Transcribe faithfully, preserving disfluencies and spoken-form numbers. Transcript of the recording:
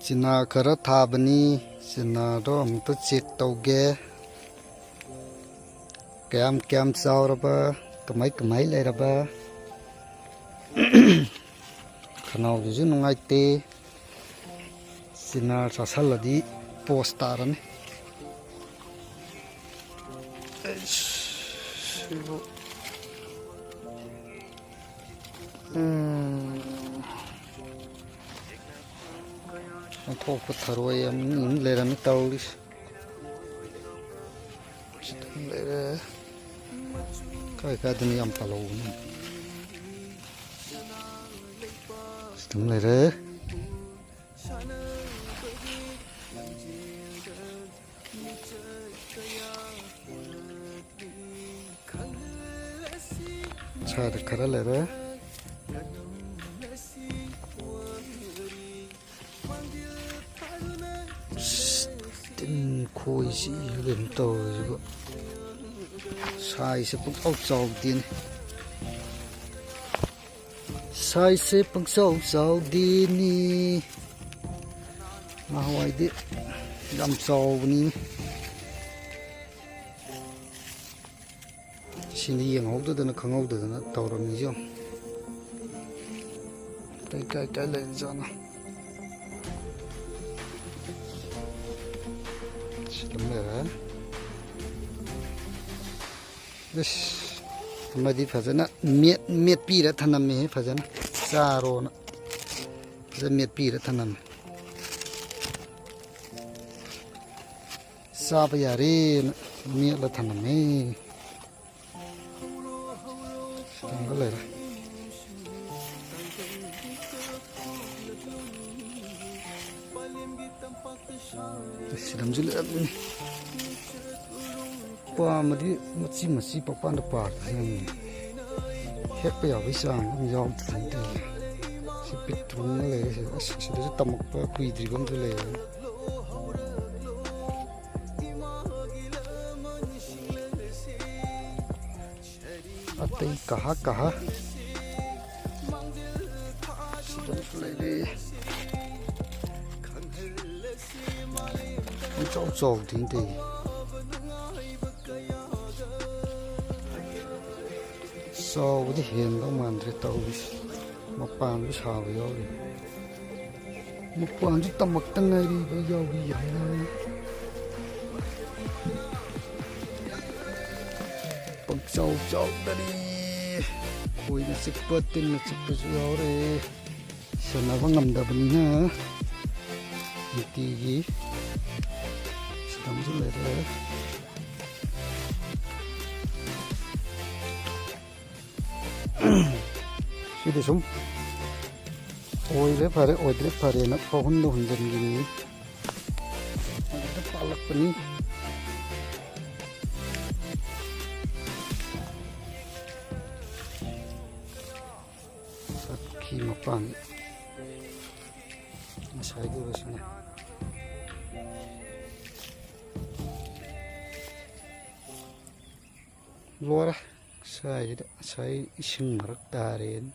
China ꯈꯔ ꯊꯥꯕꯅꯤ꯫ ꯆꯤꯅꯥꯗꯣ ꯑꯃꯨꯛꯇ ꯆꯦꯛ ꯇꯧꯒꯦ꯫ ꯀꯌꯥꯝ ꯀꯌꯥꯝ ꯆꯥꯎꯔꯕ, ꯀꯃꯥꯏ ꯀꯃꯥꯏ ꯂꯩꯔꯕ? ꯈꯅꯥꯎꯁꯤꯁꯨ ꯅꯨꯡꯉꯥꯏꯇꯦ꯫ ꯆꯤꯅꯥ ꯆꯥꯁꯜꯂꯗꯤ ꯄꯣꯁ ꯇꯥꯔꯅꯤ꯫ ꯑꯩꯁ, ꯁꯤꯕꯨ꯫ ꯎꯝ꯫ ꯑꯣꯟꯊꯣꯛꯄ ꯊꯔꯣꯏ ꯑꯃꯅꯤ ꯑꯃ ꯂꯩꯔꯝꯃꯤ ꯇꯧꯔꯤꯁꯦ꯫ ꯁꯤꯗ ꯑꯃ ꯂꯩꯔꯦ꯫ ꯀꯥꯏ ꯀꯥꯏꯗꯅꯣ ꯌꯥꯝ ꯄꯥꯜꯍꯧꯕꯅꯤ꯫ ꯁꯤꯗ ꯑꯃ ꯂꯩꯔꯦ꯫ ꯁ꯭ꯋꯥꯏꯗ ꯈꯔ ꯂꯩꯔꯦ꯫ ꯇꯤꯟ ꯈꯣꯏꯁꯤ ꯀꯩꯅꯣ ꯇꯧꯔꯤꯁꯤꯕꯨ꯫ ꯁꯥꯏꯖꯁꯦ ꯄꯨꯡꯆꯥꯎ ꯆꯥꯎꯗꯦꯅꯦ꯫ ꯁꯥꯏꯖꯁꯦ ꯄꯪꯆꯥꯎ ꯆꯥꯎꯗꯦꯅꯤ꯫ ꯅꯍꯥꯟꯋꯥꯏꯗꯤ ꯌꯥꯝ ꯆꯥꯎꯕꯅꯤ꯫ ꯁꯤꯅꯤ ꯌꯦꯡꯍꯧꯗꯗꯅ ꯈꯪꯍꯧꯗꯗꯅ ꯇꯧꯔꯝꯃꯤꯁꯦ ꯌꯦꯡꯉꯨ꯫ ꯀꯩ ꯀꯥꯏ ꯀꯥꯏ ꯂꯩꯔꯤꯖꯥꯠꯅꯣ? ꯁꯤꯗ ꯂꯩꯔꯦ꯫ ꯏꯁ, ꯑꯃꯗꯤ ꯐꯖꯅ ꯃꯦꯠ-, ꯃꯦꯠꯄꯤꯔ ꯊꯅꯝꯃꯦꯍꯦ, ꯐꯖꯅ ꯆꯥꯔꯣꯅ꯫ ꯐꯖꯅ ꯃꯦꯠꯄꯤꯔ ꯊꯅꯝꯃꯦ꯫ ꯆꯥꯕ ꯌꯥꯔꯦꯅ ꯃꯦꯠꯂ ꯊꯅꯝꯃꯦ꯫ ꯁꯤꯗ ꯑꯃꯒ ꯂꯩꯔꯦ꯫ ꯁꯤꯗ ꯑꯃꯁꯨ ꯂꯩꯔꯝꯃꯤꯅꯦ꯫ ꯄꯥꯝꯃꯗꯤ ꯃꯆꯤ ꯃꯆꯤ ꯄꯛꯄꯥꯟꯗ ꯄꯥꯜꯂꯤꯁꯦ ꯌꯦꯡꯉꯨꯅꯦ꯫ ꯍꯦꯛꯄ ꯌꯥꯕꯒꯤ ꯆꯥꯡ ꯑꯃ ꯌꯥꯎꯗ꯭ꯔꯤꯅꯦ ꯇꯧꯔꯤꯁꯦ꯫ ꯁꯤ ꯄꯤꯛꯇ꯭ꯔꯨ ꯑꯃ ꯂꯩꯔꯦ ꯁꯤꯗ꯫ ꯑꯁ, ꯁꯤꯗꯁꯨ ꯇꯝꯃꯛꯄ ꯀꯨꯏꯗ꯭ꯔꯤꯕ ꯑꯃꯁꯨ ꯂꯩꯔꯦ꯫ ꯑꯇꯩ ꯀꯍꯥ ꯀꯍꯥ꯫ ꯁꯤꯗꯁꯨ ꯂꯩꯔꯦ꯫ ꯄꯨꯡꯆꯥꯎ ꯆꯥꯎꯗꯦꯅꯦ ꯇꯧꯔꯤꯁꯦ꯫ ꯆꯥꯎꯕꯗꯤ ꯍꯦꯟꯗꯧ ꯃꯥꯟꯗ꯭ꯔꯦ ꯇꯧꯔꯤꯁꯦ꯫ ꯃꯄꯥꯟꯁꯨ ꯁꯥꯕ ꯌꯥꯎꯔꯤ꯫ ꯃꯄꯥꯟꯁꯨ ꯇꯝꯃꯛꯇ ꯉꯥꯏꯔꯤꯕ ꯌꯥꯎꯔꯤ ꯍꯥꯏꯅ꯫ ꯄꯪꯆꯥꯎ ꯆꯥꯎꯗꯔꯤ꯫ ꯈꯣꯏꯅ ꯆꯤꯛꯄ, ꯇꯤꯟꯅ ꯆꯤꯛꯄꯁꯨ ꯌꯥꯎꯔꯦ꯫ ꯁꯦꯟꯅꯕ ꯉꯝꯗꯕꯅꯤꯅ ꯅꯨꯡꯇꯤꯒꯤ ꯁꯤꯗꯝꯁꯨ ꯂꯩꯔꯦ꯫ ꯁꯤꯗꯤ ꯁꯨꯝ ꯑꯣꯏꯔꯦ ꯐꯔꯦ, ꯑꯣꯏꯗ꯭ꯔꯦ ꯐꯔꯦꯅ ꯄꯥꯎꯍꯨꯟꯗ ꯍꯨꯟꯖꯤꯟꯈꯤꯅꯤ꯫ ꯑꯗꯨꯗ ꯄꯥꯜꯂꯛꯄꯅꯤ꯫ ꯄꯨꯈ꯭ꯔꯤ ꯃꯄꯥꯟ ꯉꯁꯥꯏꯒꯤ ꯑꯣꯏꯁꯤꯅ꯫ ꯂꯣꯏꯔꯦ꯫ ꯁ꯭ꯋꯥꯏꯁꯤꯗ ꯉꯁꯥꯏ ꯏꯁꯤꯡ ꯃꯔꯛ ꯇꯥꯔꯦꯅ